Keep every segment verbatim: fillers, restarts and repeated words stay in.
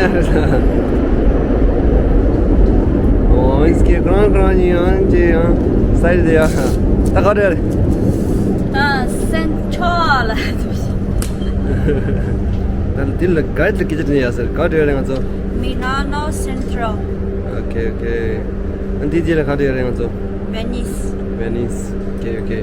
ཨོ་ཨིན་སྐད་ཀྲང་ཀྲང་ཡང་ཅེ་ཡང་སའི་དེ་ཡ། ད་ག་རེ་རེད། ད་སེན་ཊྲལ་ལ། ད་དེ་ལ་ག་རེ་སྐད་ཆ་དྲིས་ཡ་ཟེར། ག་རེ་རེད་ང་ཚོ། མི་ལ་ནོ་སེན་ཊྲལ། ཨོ་ཁེ་ཨོ་ཁེ། ཨ་འདི་རྗེས་ལ་ག་རེ་རེད་ང་ཚོ། ཝེ་ནིས། ཝེ་ནིས། ཨོ་ཁེ་ཨོ་ཁེ།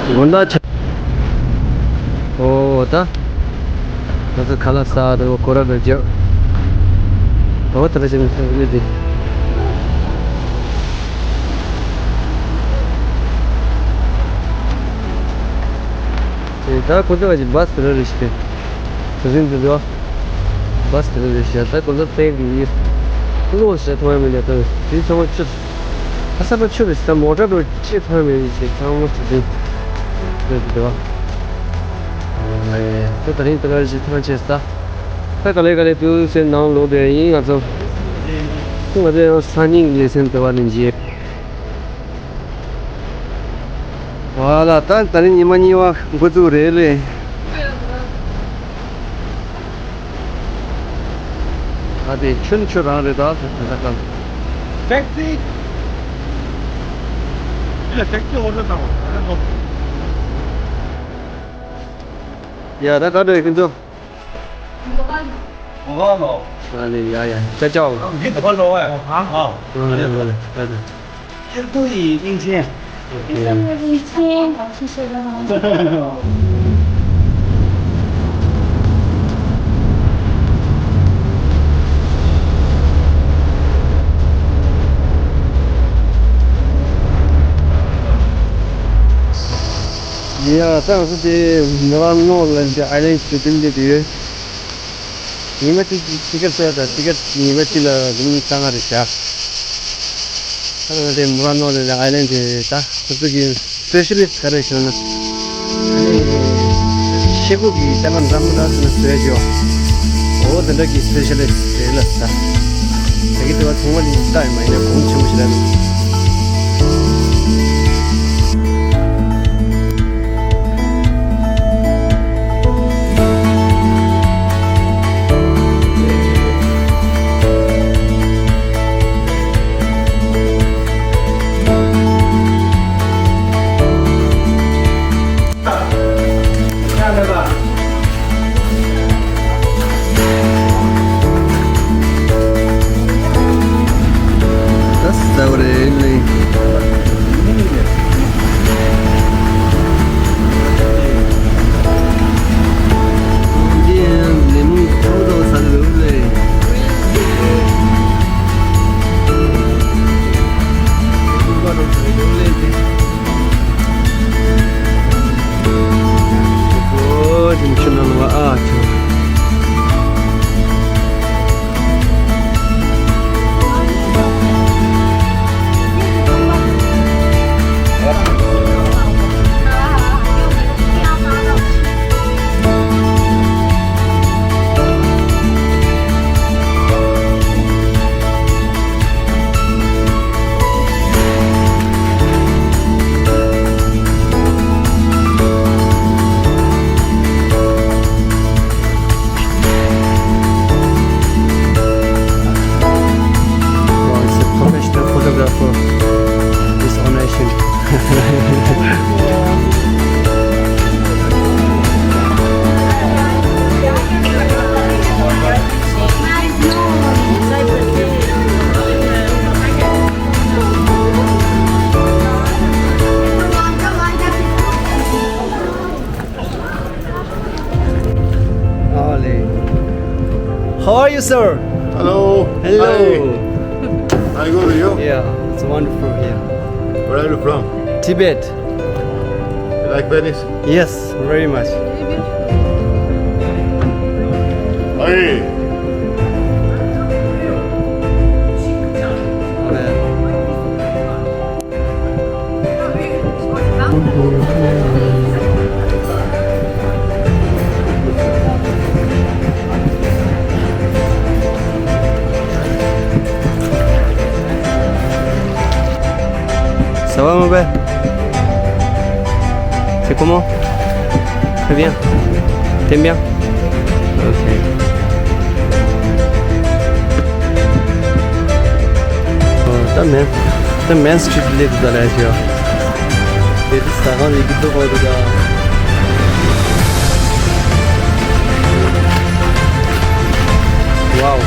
དགོང་དག་ཆ། ཨོ་ད། ད་ཚོ་ཁ་ལག་ཟ་དང་སྐོར་ར་ར་རྒྱབ། ཨོ་ད་ར་ཅན་ཚོ་ཡོད་དེ། ད་ཁོ་ཚོ་ག་ཅིག་བཱས་དེ་ར་རེད་ཤི། དེ་རིང་འདི་འདྲ་བཱས་དེ་ར་རེད་ཤི། ད་ཁོ་ཚོ་ཏན་གི་ཡིན། ལོ་ཟེར་ཐོང་ཡ་མི་འདྲ་ད་དེ་ཚང་མ་ཆུ། ཁ་ས་པ་ཆུ་རེད་ཟེར། མོ་ཊ་འགྲོ་ཅི་ཐོན་མེད་ཅེས་ཚང་མ་དེ་རིང་འདི་འདྲ་བ། ད་དེ་རིང་དེ་ག་རེ་ཞིག་ཐོན་ཆེ་ས། ད་ག་ལེ་ག་ལེ་དུས་ཟེར་ནང་ལོག་དེ་ཡིན། ང་ཚོ་ང་ཚོ་ཡང་སང་ཉིན་ལེ་ཚན་དེ་བ་ནས་མཇལ། ཝ་ལ་ད་ད་རིང་ཉི་མ་གཉིས་པ་འགོ་བཙུགས་རེད་ལེ། ད་དེ་ཆུན་ཆུ་རང་རེད་ད་ད་ད་ད། ཊེག་སི། ཊེག་སི་ཨོ་ཌར་བཏང་བ། ཡ་ད་ག་འདྲ་ཡོད་ཁྱོད་ཚོ། ཨ་ནི་ཡ་ཡ་ཅ་ཅའོ། ཁྱེད་དུ་ཡི་གླིང་ཆེན། ཡ་ད་ང་ཚོ་དེ་མུ་ར་ནོ་ལ་འདི་ཨའི་ལན་ཌི་ཞུ་ཊིང་དེ་དུས། ཉི་མ་གཅིག་གི་ཊི་ཀེ་ཊི་བཟོས་དང་། ཊི་ཀེ་ཊི་ཉི་མ་གཅིག་ལ་རིན་མེད་རྩ་ལྔ་རེ་བཞག་ཨ་ནི་དེ་མུ་ར་ནོ་ལ་ཨའི་ལན་ཌི་དེ་ད་ཁོ་ཚོ་གི་སི་པེ་ཤལ་ལི་སི་ཊི་ག་རེ་ཞུ་ན། ཤེལ་སྒོ་གི་ལྟ་ན་འཛམ་བུ་ད་ཚོ་ན་བཟོས་ཡོད། འོ་དེ་འདྲ་གི་སི་པེ་ཤལ་ལི་སི་ཊི་རེད་ལ་ད། དེ་གི་དེ་བ་ཚང་མ་ལ་ལྟ་ཡི་མ་ཡིན་ན་གོང་ཆེན་པོ་ཞིག་རེད། Wow, he's a professional photographer. This donation. How are you, sir? Hello. Hello. Hi. Hi, good, you? Yeah, it's wonderful here. Where are you from? Tibet. You like Venice? Yes, very much. Hi. Ça va, mon père? C'est comment? Très bien. T'aimes bien? Ok. ད་མེན་ད་མེན་སི་ཊི་རི་ཊི་ལེབ་ད་ལ་ཞོ། དེ་དུས་ས་གང་ལ་ཡི་གེ་ཏོག་གོ་དུ་ད། Wow.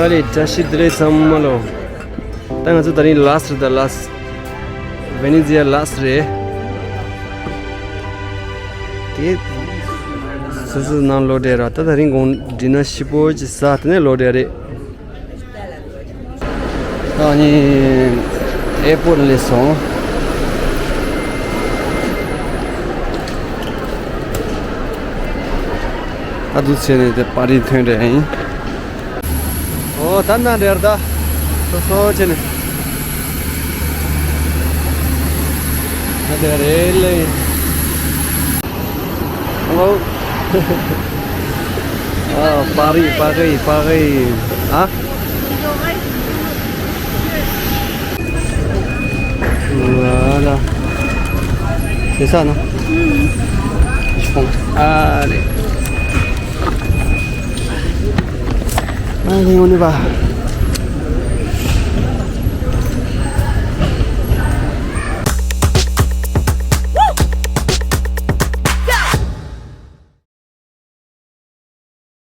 ཨ་རེ། བཀྲ་ཤིས་བདེ་ལེགས་ཚང་མ་ལོ། ད་ང་ཚོ་དེ་རིང་ལཱ་སི་རེད། ད་ལཱ་སི། ཝེ་ནི་ཛི་ཡ་ལཱ་སི་རེད། དེ་སོ་སོ་ནང་ལོག་བསྡད་ར། ད་དེ་རིང་དགོང་ཌི་ནར་ཞིབ་པོ་ཅིག་ཟ། དེ་ནས་ལོག་བསྡད་རེད། ད་ནི་ཨེར་པོར་ཊི་སླེབས་སོང་། ད་འདུག་བྱས་ནས་དེ་པར་རིས་ཐོན་རེད་ཨིན། ཨོ་ད་ན་རེར་ད། སོ་སོ་བྱས་ནས། ད་དེ་རེད་ལེ། ཨོ། ཨ། པར་རིས། པར་རིས། པར་རིས། ཨ། Voilà. C'est ça, non? ཨ་ནི། ཨ་ནི། On y va.